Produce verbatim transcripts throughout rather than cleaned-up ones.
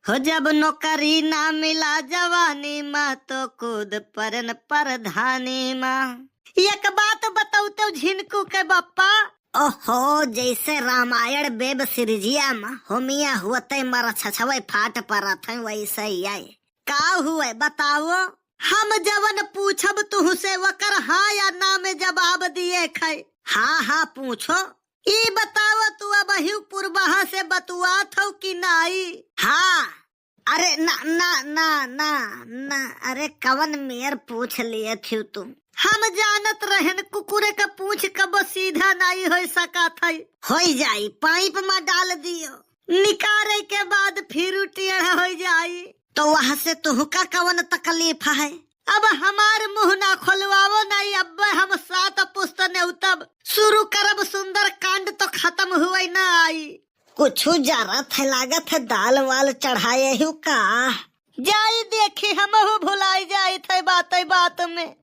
हो जब नौकरी ना मिला जवानी मा, तो कूद परन परधानी मा। एक बात बतौते झिनकू के बप्पा। ओहो, जैसे रामायण वेब सिरिजिया मा होमिया हुअते मर छछवे फाट परत हैं, वैसे ही आए। का हुए बताओ? हम जवन पूछब तुहसे वकर हाँ या ना में जवाब दिए खै। हाँ, हाँ, पूछो। ई बताओ तू अबहिउ पुरबहा से बतुआत हौ कि नाई? हाँ। अरे ना, ना, ना, ना, ना, अरे कवन मेर पूछ लिए थिउ तू? हम जानत रहन कुकुरे का पूछ कबो सीधा नाई होइ सकत है। होइ जाई, पाइप मा डाल दियो, निकारे के बाद फिर टेढ़ होइ जाई। तो वह से तुहका कवन तकलीफ है? अब हमार मुँह ना खोलवावो नाई, अब हम सात पुस्त नेउतब शुरू करब सुंदर कांड तो खतम हुए ना आई। कुछु जरत है, लागत है दाल वाल चढ़ाए हु का? जाई देखी, हमहू भुलाई जाइत है बातै बात में।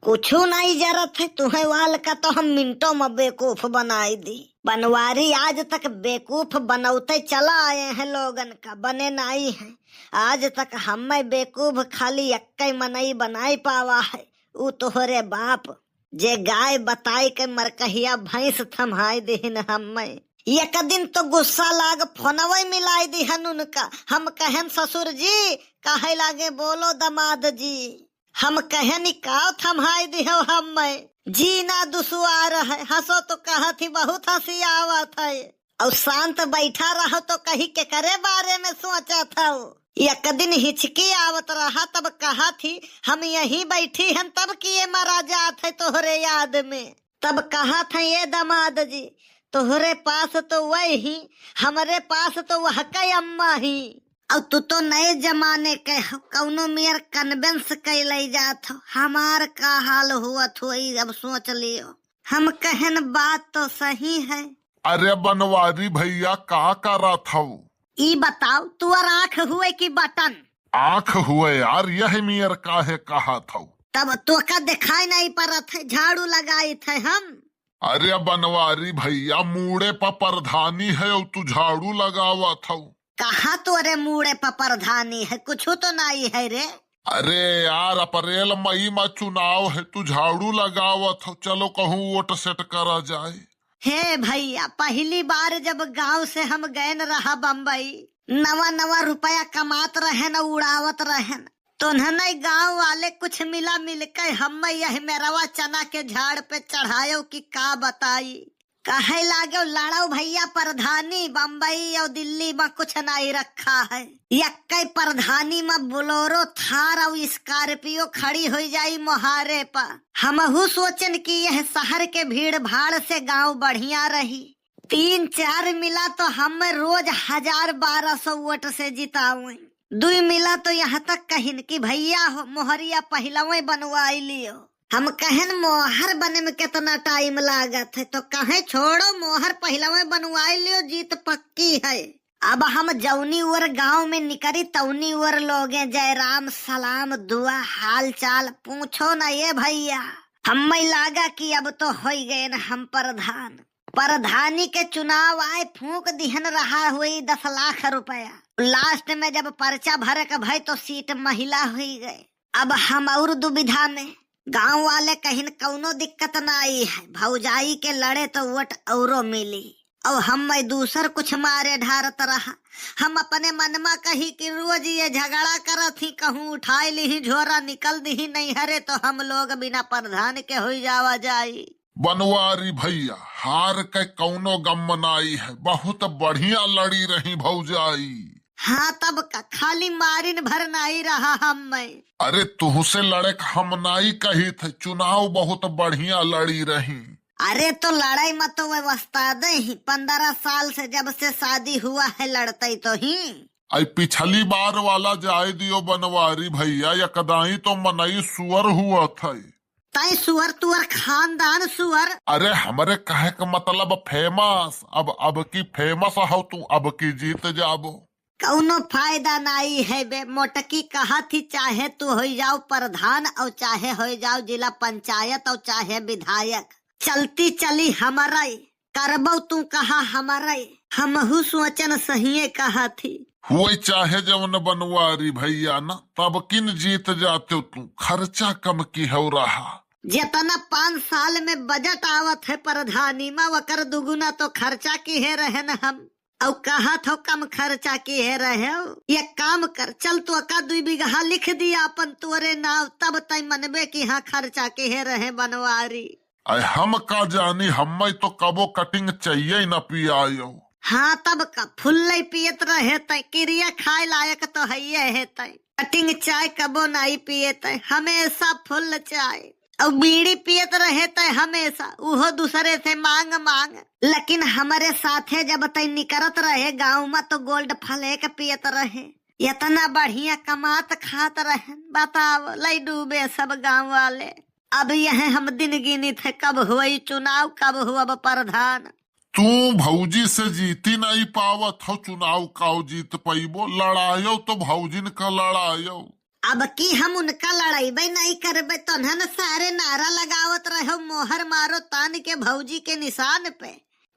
कुछु नाई जरत है, तुहे वाल का तो हम मिनटों में बेवकूफ बनाई दी। बनवारी आज तक बेवकूफ बनौते चला आए हैं लोगन का, बने नाई हैं। आज तक हमें बेवकूफ खाली एक्कै मनई बनाई पावा है, ऊ तोहरे बाप। जे गाय बताई के मरकहिया भैंस थम्हाई दिहिन हम्मे। एक दिन तो गुस्सा लाग फोनवे मिलाई दिहन उनका। हम कहन, "ससुर जी," कहे लागे, "बोलो दमाद जी।" हम कहन, "ई का थम्हाई दिहो हम्मे? जीना दुसुआर है।" हंसो तो कहत ही, "बहुत हंसी आवत है।" और शांत बैठा रहो तो कही, "केकरे बारे में सोचत हौ?" एक दिन हिचकी आवत रहा, तब कहत ही, "हम यहीं बैठी हन, तब किए मरा जात है तोहरे याद में।" तब कहत है, "ए दमाद जी, तोहरे पास तो वह ही, हमरे पास तो वह कै अम्मा ही। और तू तो नए जमाने के हो, कौनो मेर convince कै लै जात हो। हमार का हाल हुअत होई, अब सोच लियो।" हम कहन, "बात तो सही है।" अरे बनवारी भैया, का करत हौ? ई बताओ, तुअर आँख हुए कि बटन? आँख हुए यार, यह मेर काहे कहत हौ? तब तोका देखाई नहीं परत है, झाड़ू लगाइत है हम। अरे बनवारी भैया, मूड़े पर परधानी है और तू झाड़ू लगावत हौ। कहाँ तोरे मूड़े पर परधानी है, कुछ तो नहीं है रे। अरे यार, अप्रैल मई मा चुनाव है, तू झाड़ू लगावत हौ, चलो कहूँ वोट सेट करा जाए। हे भैया, पहली बार जब गांव से हम गएन रहा बम्बई, नवा नवा रुपया कमात रहेन, उड़ावत रहेन, तो उन्हने गांव वाले कुछ मिला मिलके हम्मे यह मेरवा चना के झाड़ पे चढ़ायो कि का बताई। कहे लागो, "लड़ो भैया परधानी, बम्बई और दिल्ली मा कुछ नहीं रखा है। यक्के परधानी मा बोलेरो, थार और स्कॉर्पियो खड़ी होइ जाई मोहारे पा।" हमहू सोचन कि यह शहर के भीड़ भाड़ से गांव बढ़िया रही। तीन चार मिला तो हम रोज हजार बारह सौ वोट से जितावें। दुई मिला तो यहाँ तक कहिन कि भैया हो, मोहरिया पहिलवे बनवाई लियो। हम कहन, "मोहर बने में कितना टाइम लागत है?" तो कहे, "छोड़ो, मोहर पहिलवे बनवाई लियो, जीत पक्की है।" अब हम जौनी ओर गांव में निकरी, तौनी ओर लोगे जय राम, सलाम, दुआ, हाल चाल पूछो न ये भैया। हम्मे लागा कि अब तो होई गए न हम प्रधान। प्रधानी के चुनाव आए, फूंक दिहन रहा हुई दस लाख रुपया। Last में जब पर्चा भरे के भई तो सीट महिला हुई गए। अब हम और दुविधा में। गांव वाले कहिन कौनो दिक्कत ना आई है, भौजाई के लड़े तो वोट औरो मिली। और हम मैं दूसर कुछ मारे ढारत रहा। हम अपने मन मा कही कि रोज ये झगड़ा करत ही, कहूँ उठाई ली ही झोरा निकल दी ही नैहरे तो हम लोग बिना प्रधान के होई जावा जाई। बनवारी भैया, हार के कौनो गम नाई है, बहुत बढ़िया लड़ी रही भौजाई। हाँ, तब का, खाली मारिन भर नाई रहा हम मैं। अरे, तुहसे लड़े के हम नाई कही थे, चुनाव बहुत बढ़िया लड़ी रही। अरे, तो लड़ाई में तो वे वस्तादे ही, पन्द्रह साल से जब से शादी हुआ है, लड़ते तो ही। आई पिछली बार वाला जाए दियो बनवारी भैया, एकदाई तो मनई सुअर हुआ थे। तै सुअर, तुअर खानदान सुअर। अरे, हमरे कहे के मतलब famous, अब, अब की famous हो तू, अब की जीत जाबो। कौनो फायदा नाई है बे, मोटकी कहत ही चाहे तू होई जाओ प्रधान और चाहे होई जाओ जिला पंचायत और चाहे विधायक, चलती चली हमरई, करबो तू कहा हमरई। हमहू सोचन सहिए कहत ही। हुए चाहे जवन बनवारी भइया ना, तब किन जीत जाते तू, खर्चा कम किहेउ रहा। जेतना पाँच साल में बजट आवत है प्रधानी मा, वकर दुगुना तो खर्चा किहे रहेन हम। अउ कहत हो कम खर्चा किहे रहेउ। एक काम कर, चल तू अका दुई बिगहा लिख दिया अपन तोरे नाव, तब तइ मनबे कि हाँ खर्चा किहे रहे बनवारी। अइ हम का जानी, हम्मइ तो कबो कटिंग चाय न पियायो। हाँ तब का, फुल्लइ पियत रहे तइ, किरिया खाए लायक तो हइये है तइ। कटिंग चाय कबो नाई पिए तइ, हमेसा फुल्ल चाय। अउ बीड़ी पियत रहे तइ हमेसा, उहो दुसरे से मांग मांग। लेकिन हमरे साथे जब तइ निकरत रहे गाँव मा तो Gold Flake पियत रहे। एतना बढ़िया कमात खात रहेन, बताव, लइ डूबे सब गाँव वाले। अब यह हम दिन गिनित है, कब हुई चुनाव, कब हुअब प्रधान। तू भौजी से जीती नाई पावत हो, चुनाव काउ जीत पइबो, लड़ायो तो भौजिन का लड़ायो। अब की हम उनका लड़ाइबे नाई करबे, तोन्हन सारे नारा लगावत रहो, मोहर मारो तान के भौजी के निशान पे।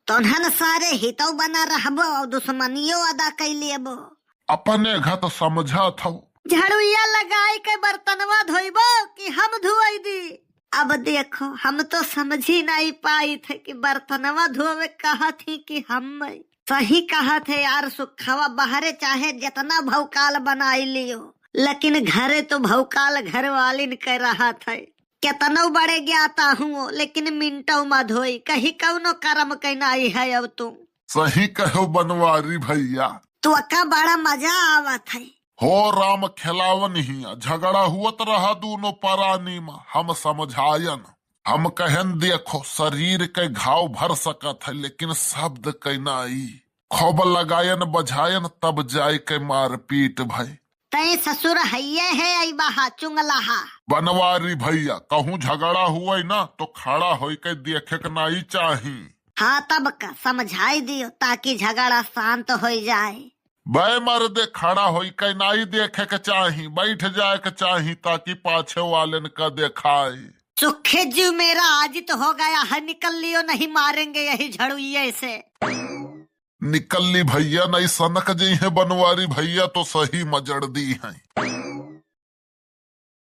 तोन्हन सारे हितौ बना रहबो अउ दुश्मनियो अदा कइ लेबो। अपने घत समझत हौ। झड़ुइया लगाई के बर्तनवा धोइबो कि हम धुआई दी? अब देखो, हम तो समझी नाई पाइत है कि बर्तनवा धोवे कहत ही कि हम। सही कहत है यार सुखवा, बहरे चाहे जेतना भौकाल बनाई लियो, लेकिन घरे तो भौकाल घरवालिन के रहत है। केतनो बड़े ज्ञाता हुओ, लेकिन मिनटौ मा धोई, कहीं कउनो करम के नाई है अब तू। सही कहो बनवारी भइया। तोका बड़ा मजा आवत है। हो राम खेलावन हिया, झगड़ा हुअत रहा दूनो परानी मा, हम समझायन। हम कहन देखो, शरीर के घाव भर सकत है, लेकिन शब्द के नाई। खूब लगायन बझायन, तब जाए के मारपीट भई। तैं ससुर हइये है अइबहा चुंगलाहा। बनवारी भइया, कहूँ झगड़ा हुए ना तो खड़ा होइके देखे के नाई चाही। हाँ तब का समझाई दियो ताकि झगड़ा शांत होइ जाए। बे मर्दे, खड़ा होइके नाई देखे के चाही, बैठ जाए के चाही ताकि पाछे वालेन का देखाए। सुखे जीव मेरा आज तो हो गया है, निकल लियो, नहीं मारेंगे यही झड़ुइये से। निकल ली भइया, नहीं सनक जइहे बनवारी भइया तो सही मजड़ दी हैं।